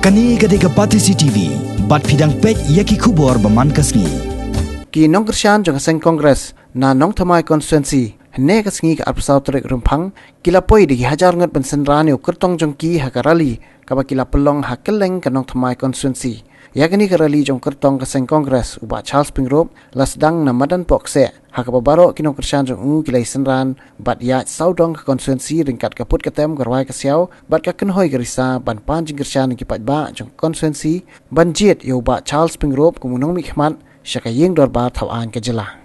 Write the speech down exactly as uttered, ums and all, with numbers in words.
Kane ka dei ka Batesi T V, bad phi dang peit ïa ki khubor ba man ka sngi. Ki nongkyrshan jong ka seng Congress na Nongthymmai Constituency, hynne ka sngi ka arphew saw tarik Rymphang, ki la poi da ki hajar ngut ban synran ïa u kyrtong jong ki ha ka rally kaba ki la pynlong ha kylleng ka Nongthymmai Constituency. Ïa kane ka rally jong u kyrtong ka seng Congress, u Bah Charles Pyngrope, la sdang na madan Pohkseh, ha kaba baroh ki nongkyrshan jong u ki la ïasynran bad ïaid sawdong ka constituency ryngkat ka put ka tem, ka rwai ka siaw bad ka kynhoi ka risa ban pan jingkyrshan ïa ki paidbah jong ka constituency ban jied ïa u Bah Charles Pyngrope kum u nongmihkhmat sha ka ïing dorbar thawaiñ ka jylla.